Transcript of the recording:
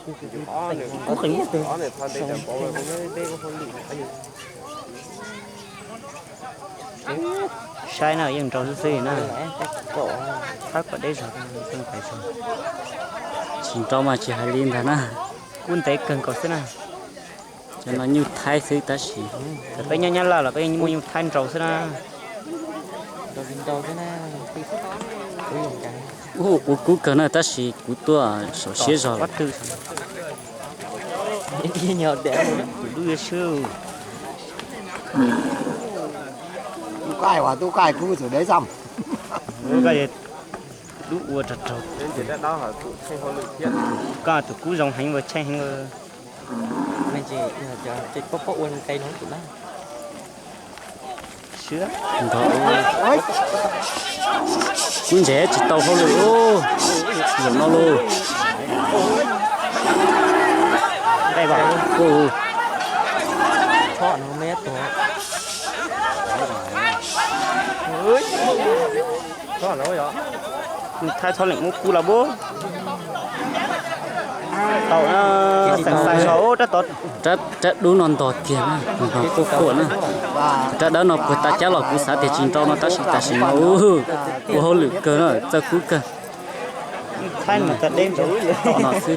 Kub qees. Saib na, yeej nrau xwb xwb na. Thawb kom deb zog, tsis nrau mas tsis hais li ntag na. Kub ntev kawg nkaus xwb na. Cov no nyuj thaib xwb tab sis peb nyob Nyab Laj los peb muaj nyuj thaib nrau xwb na. Ua kuv kub kawg na tab sis kuv tuaj saum siab zog. Tub qaij, tub qaij kub txawm deb xwb. Lub ua rog raug. Koj tus kub zoo heev, tsheej heev. Kub ntsev tsis tau hauj lwm zaum no lauj. Thaib txhob leem muab kub los pub. Tau na, xeem xais zog rab tod. Rab dub no ntog kiag na, ntog quaj quaj na. Rab dawb no puag ta cab los kuv xav tias tsis nrau no tab sis tam sim no ua hauj lwm kawg na, txawj kub kawg. Thaib no txawj deb ntawd no xwb.